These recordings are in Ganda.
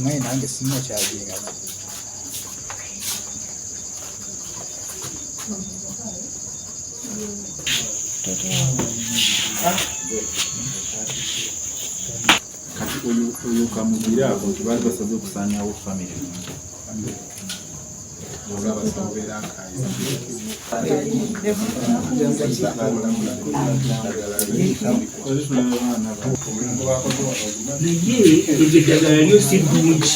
Naye nange sirina kyaginga. Kati oyo kamugire ako nti baali basaze okusaanyawo famire. Naye eryo eddagala lyo si ddungi.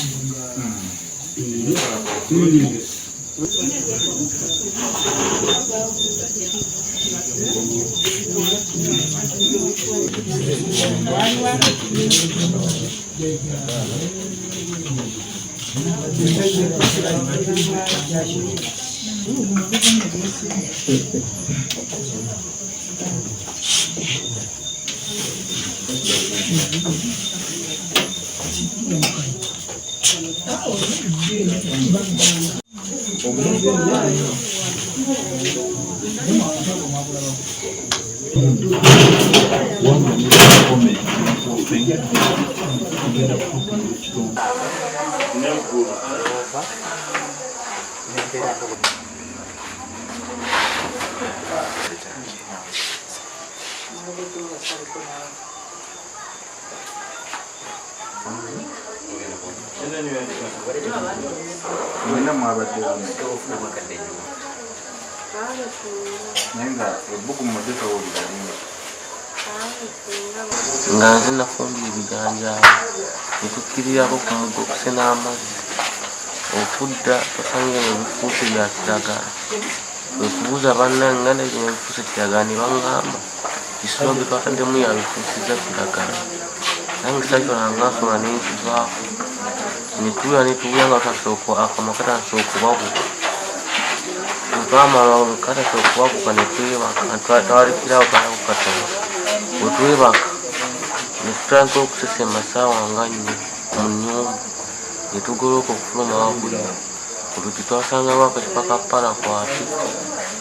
Mwena mwabadde naye nga ebbugumu towulira lingi. Nga nze nafumbye ebijanjaalo ne tukkirirako ku mugga okusena amazzi, okudda twasanze nga bifuuse bya kiragala. Kwe kubuuza bannange nga ndabye nga bifuuse kiragala ne bang'amba kisulo gwe twataddemu y'abifuusizza kiragala. Nange saakikolanga nsonga ne nkivaako. Ne tuwulira ne tuwulira nga akamwa katandise okubabuka. Bwe twamala katandise okubabuka ne twebaka, twalekerawo kalako katono. Bwe twebaka ne tutandika okusesema ssaawa nga nnya mu nnyumba ne tugolokoka okufuluma wabweru. Oluggi twasangawo akacupa ka parakwati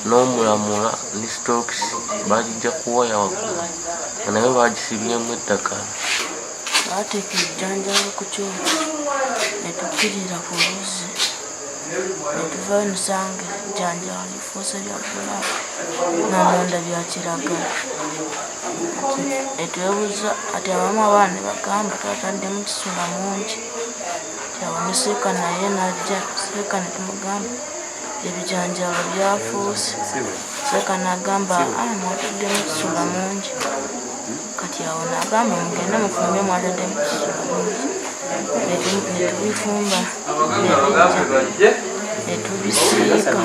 n'omulamula ne sitookisi bagiggya ku waya waggulu nga nayo bagisibyemu eddagala. Baateeka ebijanjaalo ku kyoto ne tukkirira ku luzzi ne tuvaayo ne tusanga ebijanjaalo bifuuse bya bbulaaka nga munda bya kiragala. Ne twebuuza kati abamu abaana ne bagamba twataddemu kisula mungi. Awo ne Seeka naye n'ajja, Seeka ne tumugamba ebijanjaalo byafuuse. Seeka n'agamba ah, mwataddemu kisula mungi. Kati awo n'agamba mugende mufumbe mwataddemu kisula mungi. Ne tubifumba ne bijja ne tubisiika.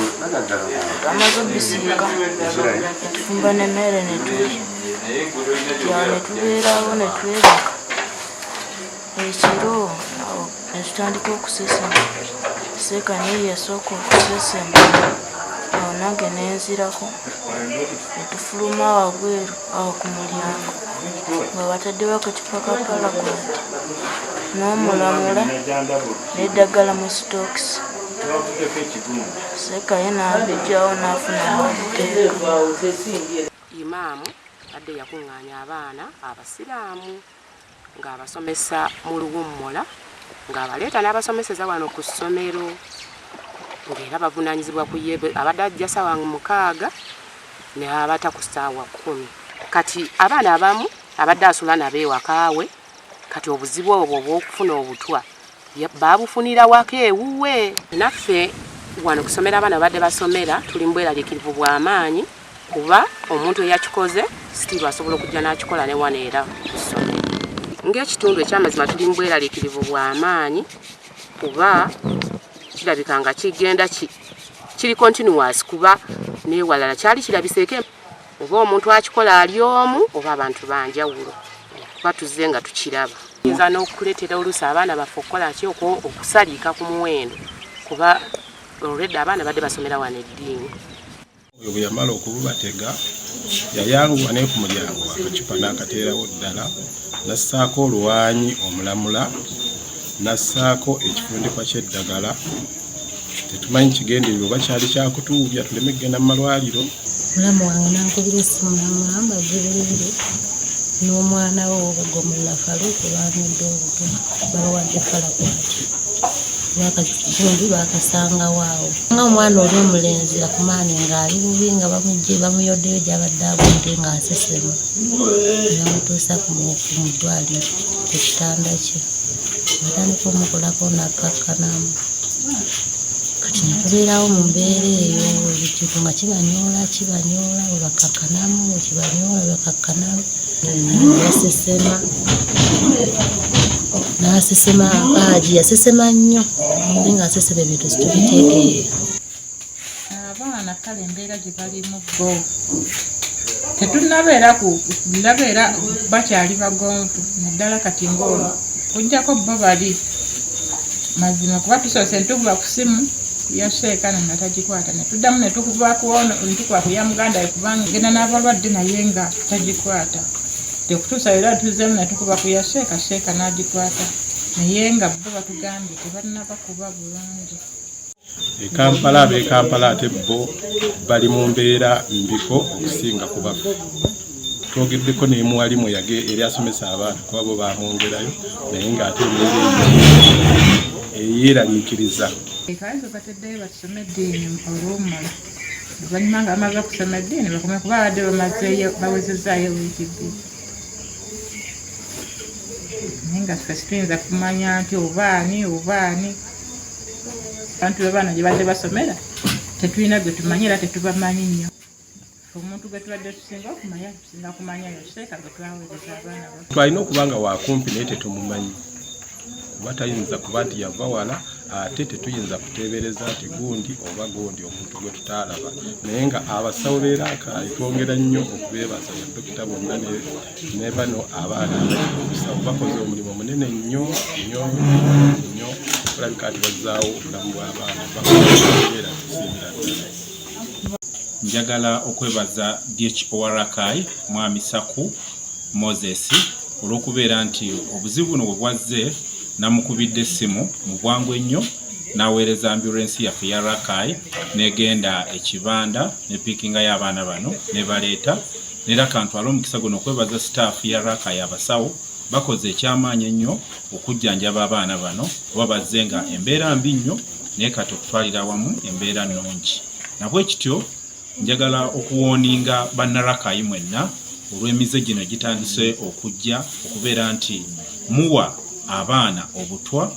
Twamaze obisiika ne tufumba n'emmere ne tulya. Kati awo ne tubeerawo ne twebaka. Ekiro awo ne tutandika okusesema. Seeka naye yasooka okusesema awo nange ne nzirako ne tufuluma wabweru awo ku mulyango nga bataddewo akacupa ka paraquat n'omulamula n'eddagala mu sitookisi. Seeka ye n'abiggyawo n'afuna w'abiteeka. Imaamu abadde yakungaanya abaana abasiraamu ng'abasomesa mu luwummula ng'abaleeta n'abasomeseza wano ku ssomero ng'era bavunaanyizibwa ku ye abadde ajja ssaawa 6 n'abata ku ssaawa 10. Kati abaana abamu abadde asula nabo ewaka we kati obuzibu obwo obw'okufuna obutwa babufunira waka ewuwe. Naffe wano ku ssomero abaana babadde basomera tuli mu bweraliikirivu bwa maanyi kuba omuntu eyakikoze sitiiru asobola okujja n'akikola ne wano era ku ssomero. Ng'ekitundu ekyamazima tuli mu bweraliikirivu bwa maanyi kuba kirabika nga kigenda kiri continuous kuba n'ewalala kyali kirabiseeko oba omuntu akikola ali omu oba abantu ba njawulo kuba tuzze nga tukiraba. Kiyinza n'okuleetera oluusi abaana baffe okukola ki okusaliika ku muwendo kuba already abaana badde basomera wano eddiini. Oyo bwe yamala okububatega yayanguwa naye ku mulyango akacupa n'akateerawo ddala n'assaako oluwaanyi omulamula n'assaako ekifundikwa ky'eddagala. Tetumanyi kigendererwa oba kyali kyakutuubya tuleme kugenda mu malwaliro. Mulamu wange n'ankubira essimu n'aŋŋamba Jibuliiru N'omwana we ow'okuggombolola Farouk baanywedde obutwa, babawadde Paraquat. Gundi baakasangawo awo. Nga omwana oli omulenzi akumaani ng'ali bubi nga bamugye bamuyoddeyo gy'abadde agudde ng'asesema. Ne bamutuusa ku mu ddwaliro ku kitanda kye. Batandika omukolako n'akkakkanamu. Kati ne tubeerawo mu mbeera eyo ekintu nga kibanyoola kibanyoola bwe bakkakkanamu bwe kibanyoola bwe bakakkanamu. Yasesema n'asesema Haji yasesema nnyo naye ng'asesema ebintu situbitegeera. Abaana kale embeera gye balimu bo tetunnabeera ku ndabeera bakyali bagonvu naddala kati ng'olwo kujjako bo bali mazima kuba tusoose ntukuba ku ssimu ya sheeka no nga tagikwata ne tuddamu ne tukuba ku ono ne tukuba ku ya muganda we kubanga genda n'abalwadde naye nga tagikwata tekutuusa era tuzzeemu ne tukuba ku ya sheeka sheeka n'agikwata naye nga bo batugambye tebannaba kuba bulungi. E Kampala ab'e Kampala ate bo bali mu mbeera mbiko okusinga ku baffe. Twogeddeko ne mwalimu eyali asomesa abaana kuba bo baamwongerayo naye ng'ate embeera eyeeraliikiriza. Twali bateddeyo batusome eddiini oluwummula oluvannyuma nga bamaze okusoma eddiini bakome kuba babadde bamazeeyo bawezezaayo wiiki bbiri naye nga ffe situyinza kumanya nti oba ani oba ani abantu babaana gye badde basomera tetulina gwe tumanyi era tetubamanyi nnyo. Omuntu gwe tubadde tusinga okumanya tusinga kumanya yoseeka gwe twaweereza abaana baffe. Twalina okuba nga wakumpi naye tetumumanyi kuba tayinza kuba nti yava wala ate tetuyinza kuteebereza nti gundi oba gundi omuntu gwe tutaalaba naye nga abasawo b'e Rakai twongera nnyo okubeebaza badokita bonna ne bano abaana obusawo bakoze omulimu munene nnyo nnyo nnyo olabika nti bazzaawo obulamu bw'abaana bakoera tusiimira ddala. Njagala okwebaza DHO wa Rakai Mwami Saku Moses olw'okubeera nti obuzibu buno bwe bwazze namukubidde essimu mu bwangu ennyo n'aweereza ambulensi yaffe eya Rakai n'egenda e Kibanda ne piikingayo abaana bano n'ebaleeta n'era kantwale omukisa guno okwebaza sitaafu ya Rakai abasawo bakoze ekyamaanyi ennyo okujjanjaba abaana bano kuba bazze nga embeera mbi nnyo naye kati okutwalira awamu embeera nnungi nabwekityo njagala okuwooninga bannarakayi mwenna olw'emize gino egitandise okujja okubeera nti muwa abaana obutwa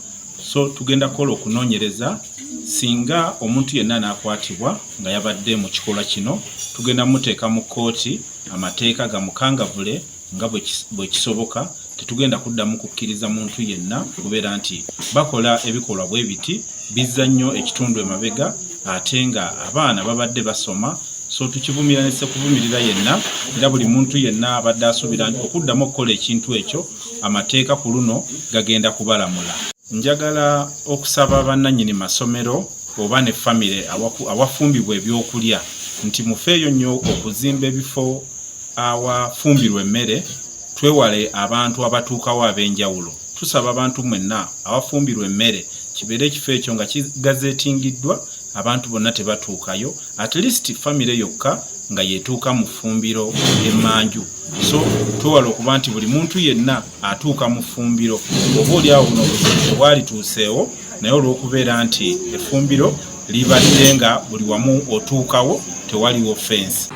so tugenda kukola okunoonyereza singa omuntu yenna anaakwatibwa nga yabadde mu kikolwa kino tugenda muteeka mu kkooti amateeka gamukangavule nga bwe kisoboka tetugenda kuddamu kukkiriza muntu yenna kubeera nti bakola ebikolwa bwe biti bizza nnyo ekitundu emabega ate nga abaana babadde basoma so tukivumira ne sekuvumirira yenna era buli muntu yenna abadde asuubira nti okuddamu okukola ekintu ekyo amateeka ku luno gagenda kubalamula. Njagala okusaba bannannyini masomero oba ne famire awafumbibwa ebyokulya nti mufeeyo nnyo okuzimba ebifo awafumbirwa emmere twewale abantu abatuukawo ab'enjawulo. Tusaba abantu mwenna awafumbirwa emmere kibeere ekifo ekyo nga kigazetingiddwa abantu bonna tebatuukayo at least famire yokka nga yetuuka mu ffumbiro emmanju so twewale okuba nti buli muntu yenna atuuka mu ffumbiro oba oli awo buno obuzibu tebwalituuseewo naye olw'okubeera nti effumbiro libadde nga buli wamu otuukawo tewaliwo fensi.